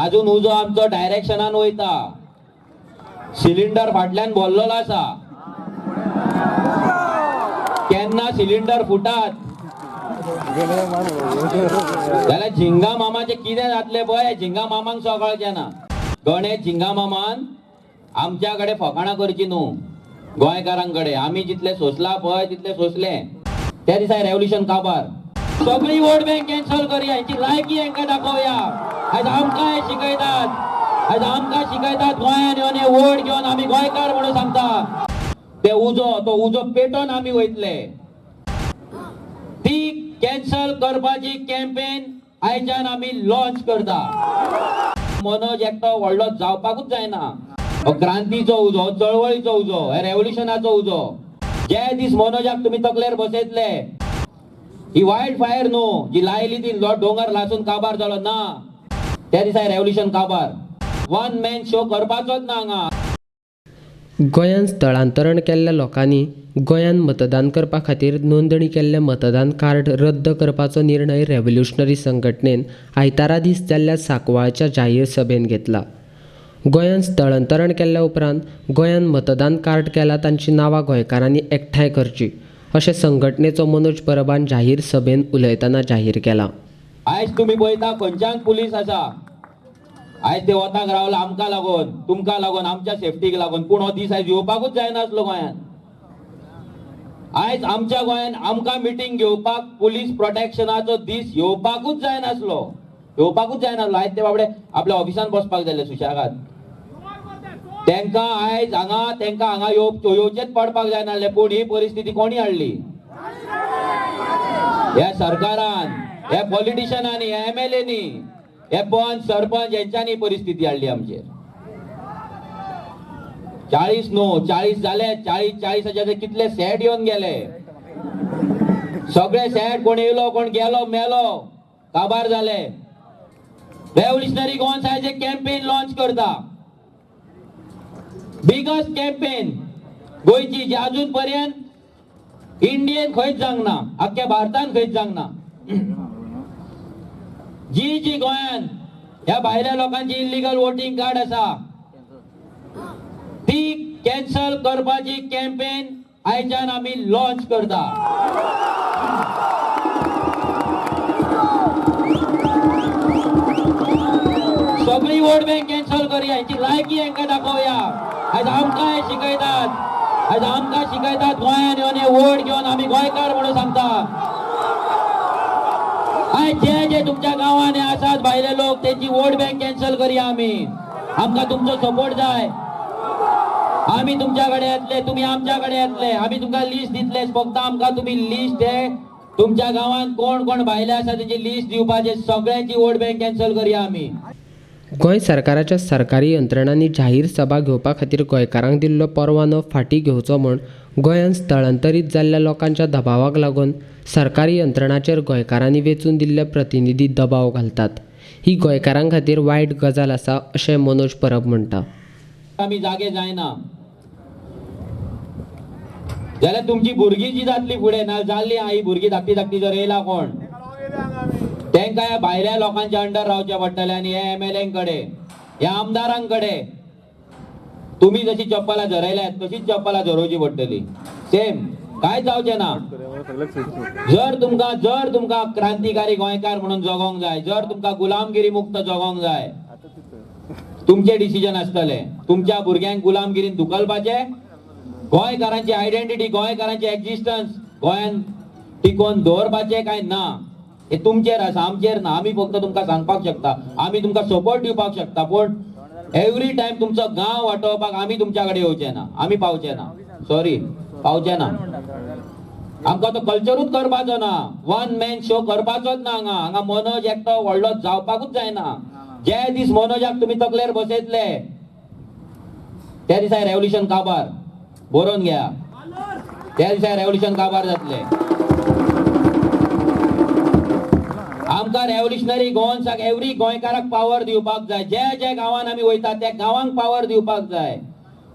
अजून उजो आमचो डायरेक्शनान वयता. सिलिंडर फाटल्यान भरलेलो आसा. केन्ना सिलिंडर फुटात जाल्यार झिंगा मामाचे कितें जातलें पळय, झिंगा मामांक सुद्दां कळचें ना. गणेश झिंगा मामान आमच्या कडेन फकाणां करची न्हू, गोंयकारांकडे. आमी जितले सोंसला पळय तितले सोंसले. त्या दिसा रेव्होल्युशन काबार. सगळी वोट बँक कॅन्सल करूया, हेंची लायकी हेंकां दाखोवया. आयज आमकां हे शिकयतात, आयज आमकां शिकयतात गोंयान येवन हे वोट घेवन आमी गोंयकार म्हणून सांगता. ते उजो, तो उजो पेटोवन आमी वयतले. ती कॅन्सल करपाची कॅम्पेन आयच्यान आमी लॉन्च करता. मनोज एकटो व्हडलो जावपाकूच जायना. हो क्रांतीचो उजो, हो चळवळीचो उजो, हे रेव्होल्युशनाचो उजो. जे दीस मनोजाक तुमी तकलेर बसयतले, ही वायल्ड फायर न्हू जी लायली ती डोंगर लासून काबार जालो ना, त्या दिसा रेव्होल्युशन काबार. वन मॅन शो करपाचोच ना हांगा. गोंयांत स्थलांतरण केल्ल्या लोकांनी गोंयांत मतदान करपा खातीर नोंदणी केल्लें मतदान कार्ड रद्द करपाचो निर्णय रेव्होल्युशनरी संघटनेन आयतारा दीस जाल्ल्या सांकवाळच्या जाहीर सभेन घेतला. गोंयांत स्थलांतरण केल्ल्या उपरांत गोंयांत मतदान कार्ड केलां तांची नांवां गोंयकारांनी एकठांय करची अशें संघटनेचो मनोज परबान जाहीर सभेन उलयतना जाहीर केलां. आयज तुमी पळयता खंयच्यान पुलीस आसा. आयज ते वताक रावला आमकां लागून, तुमकां लागून, आमच्या सेफ्टीक लागून. पूण हो दीस आयज येवपाकूच जायनासलो गोंयांत. आयज आमच्या गोंयांत आमकां मिटींग घेवपाक पुलीस प्रोटेक्शनाचो दीस येवपाकूच जायनासलो, येवपाकूच जायनासलो. आयज ते बाबडे आपल्या ऑफिसान बसपाक जाले सुशेगाद. तेंकां आयज हांगा, तेंकां हांगा येवचेच पडपाक जायनासलें. पूण ही परिस्थिती कोणी हाडली? ह्या सरकारान, ह्या पॉलिटिशनांनी, ह्या एमएलएनी, हे पंच सरपंच हेंच्यांनी परिस्थिती हाडली आमचेर. 40 न्हू, 40 जाले, 40 40 कितले सेट येवन गेले. सगळे सेट, कोण येयलो कोण गेलो मेलो, काबार जाले. रेव्होल्युशनरी गोवन्स आयज एक कॅम्पेन लॉन्च करता, बिगस्ट कॅम्पेन गोंयची, जी अजून पर्यंत इंडियेन खंयच जावंक ना, आख्ख्या भारतान खंयच जावंक ना. जी जी गोंयान ह्या भायल्या लोकांची इल्लिगल वोटींग कार्ड आसा ती कॅन्सल करपाची कॅम्पेन आयच्यान आमी लॉन्च करता. सगळी वोट बँक कॅन्सल करूया, हेंची लायकी हेंकां दाखोवया. आयज आमकां हे शिकयतात, आयज आमकां शिकयतात गोंयान येवन हे वोट घेवन आमी गोंयकार म्हणून सांगता. आयज जे जे तुमच्या गांवांनी आसात भायले लोक तेंची वोट बँक कॅन्सल करूया आमी. आमकां तुमचो सपोर्ट जाय. आमी तुमच्या कडेन येतले, तुमी आमच्या कडेन येतले, आमी तुमकां लिस्ट दितले. फक्त आमकां तुमी लिस्ट हे तुमच्या गांवांत कोण कोण भायले आसा तेंची लिस्ट दिवपाचे. सगळ्यांची वोट बँक कॅन्सल करूया आमी. गोंय सरकाराच्या सरकारी यंत्रणांनी जाहीर सभा घेवपा खातीर गोंयकारांक दिल्लो परवानो फाटीं घेवचो म्हूण गोंयांत स्थलांतरीत जाल्ल्या लोकांच्या दबावाक लागून सरकारी यंत्रणाचेर गोंयकारांनी वेंचून दिल्ले प्रतिनिधी दबाव घालतात. ही गोंयकारां खातीर वायट गजाल आसा अशें मनोज परब म्हणटा. आमी जागे जायना जाल्यार तुमची भुरगीं जी जातली फुडें, ना जाल्ली आहा ही भुरगीं धाकटी धाकटी, जर येयला कोण तेंकां ह्या भायल्या लोकांच्या अंडर रावचें पडटलें. आनी ह्या एमएलए कडेन, ह्या आमदारांकडे तुमी जशी चप्पलां झरयल्यात तशीच चप्पलां झरोवची पडटली. सेम कांय जावचें ना. जर तुमकां क्रांतिकारी गोंयकार म्हणून जगोंक जाय, जर तुमकां गुलामगिरी मुक्त जगोंक जाय, तुमचें डिसिजन आसतलें. तुमच्या भुरग्यांक गुलामगिरीन धुकलपाचें, गोंयकारांची आयडेंटिटी, गोंयकारांची एक्झिस्टन्स गोंयान टिकोवन दवरपाचें काय ना, हे तुमचेर आसा, आमचेर ना. आमी फक्त तुमकां सांगपाक शकता, आमी तुमकां सपोर्ट दिवपाक शकता, पूण एवरी टायम तुमचो गांव वाटोवपाक आमी तुमच्या कडेन येवचे ना, आमी पावचे ना, सॉरी पावचे ना. आमकां तो कल्चरूच करपाचो ना, वन मॅन शो करपाचोच ना. हांगा हांगा मनोज एकटो व्हडलो जावपाकूच जायना. जे दीस मनोजाक तुमी तकलेर बसयतले त्या दिसा रेव्होल्युशन काबार. बरोवन घ्या, त्या दिसा रेव्होल्युशन काबार जातले. आमकां रेव्होल्युशनरी गोवन्साक एवरी गोंयकाराक पावर दिवपाक जाय. जे जे गांवान आमी वयता त्या गांवांक पावर दिवपाक जाय.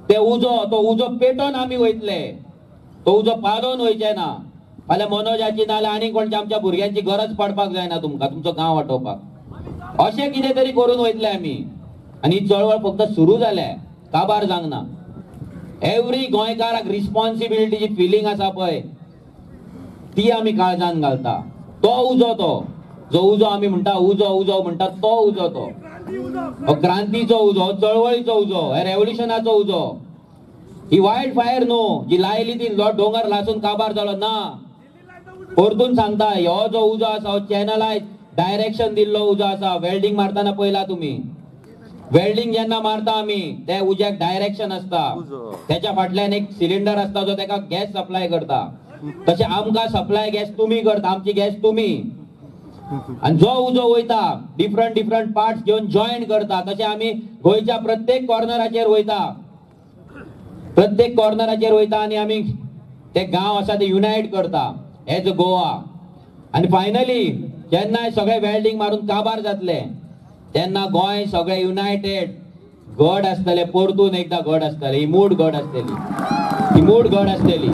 ते उजो, तो उजो पेटोवन आमी वयतले, तो उजो पालोवन वयचे ना. फाल्यां मनोजाची नाल्यार आनी कोणच्या आमच्या भुरग्यांची गरज पडपाक जायना तुमकां तुमचो गांव वाटोवपाक. अशें कितें तरी करून वयतले आमी. आनी ही चळवळ फक्त सुरू जाल्या, काबार जावंक ना. एवरी गोंयकाराक रिस्पॉन्सिबिलिटीची फिलींग आसा पळय, ती आमी काळजान घालता. तो उजो, तो जो उजो आमी म्हणटा, उजो उजो म्हणटा तो उजो, तो हो क्रांतीचो उजो, चळवळीचो उजो, हे रेव्होल्युशनाचो उजो. ही वायल्ड फायर न्हू जी लायली ती डोंगर लासून काबार जालो ना. परतून सांगता, हो जो उजो आसा हो चॅनलायज डायरेक्शन दिल्लो उजो आसा. वेल्डिंग मारतना पळयला तुमी, वेल्डिंग जेन्ना मारता आमी ते उज्याक डायरेक्शन आसता, त्याच्या फाटल्यान एक सिलिंडर आसता जो तेका गॅस सप्लाय करता. तशें आमकां सप्लाय गॅस तुमी करता, आमची गॅस तुमी. आनी जो उजो वयता डिफरंट डिफरंट पार्ट्स घेवन जॉयन करता. तशें आमी गोंयच्या प्रत्येक कॉर्नराचेर वयता, प्रत्येक कॉर्नराचेर वयता आनी आमी ते गांव आसा ते युनायट करता एज अ गोवा. आनी फायनली जेन्ना सगळे वेल्डिंग मारून काबार जातले तेन्ना गोंय सगळे युनायटेड गड आसतले, परतून एकदां गड आसतले, ही मूड गड आसतली, ही मूड गड आसतली.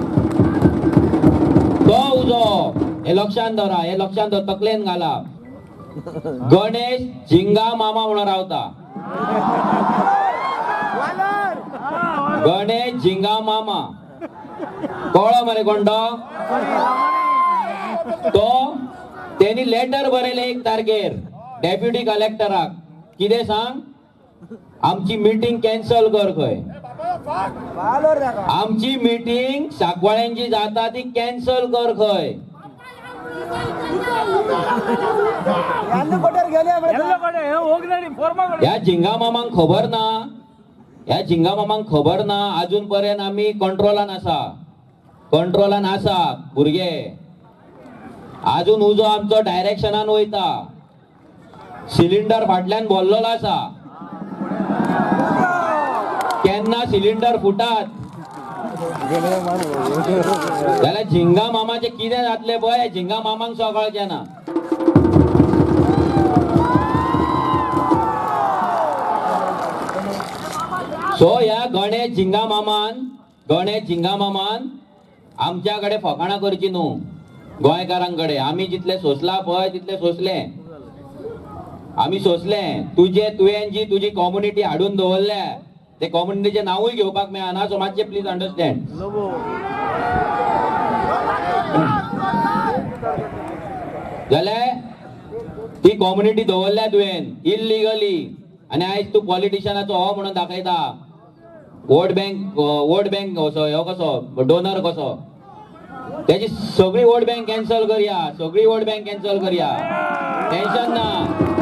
तो उजो हे लक्षांत दवरा, हे लक्षांत दवर, तकलेन घाला. गणेश झिंगा मामा म्हणून रावता, गणेश झिंगा मामा कळ्ळो मरे कोण तो? तो तेणी लेटर बरयलें 1 तारखेर डेप्युटी कलेक्टराक, कितें सांग, आमची मिटींग कॅन्सल कर खंय, आमची मिटींग सांकवाळ्यांची जाता ती कॅन्सल कर खंय. ह्या झिंगा मामांक खबर ना, ह्या झिंगा मामांक खबर ना अजून पर्यंत आमी कंट्रोलान आसा, कंट्रोलान आसा भुरगे. अजून उजो आमचो डायरेक्शनान वयता, सिलिंडर फाटल्यान भरलेलो आसा, केन्ना सिलिंडर फुटात जाल्यार झिंगा मामाचे कितें जातलें पळय, झिंगा मामांक सुद्दां कळचें ना. सो ह्या गणेश झिंगा मामान, गणेश झिंगा मामान आमच्या कडेन फकाणां करची न्हू गोंयकारांकडे. आमी जितले सोंसला पळय तितले सोंसले, आमी सोंसले. तुजे तुवें जी तुजी कॉम्युनिटी हाडून दवरल्या ते कॉम्युनिटीचें नांवूय घेवपाक मेळना. सो मातशें प्लीज अंडरस्टँड. जाल्यार ती कॉम्युनिटी दवरल्या तुवें इल्लिगली, आनी आयज तूं पॉलिटिशनाचो हो म्हणून दाखयता, वोट बँक, वोट बँक असो हो कसो डोनर कसो. त्याची सगळी वोट बँक कॅन्सल करया, सगळी वोट बँक कॅन्सल करया, टेन्शन ना.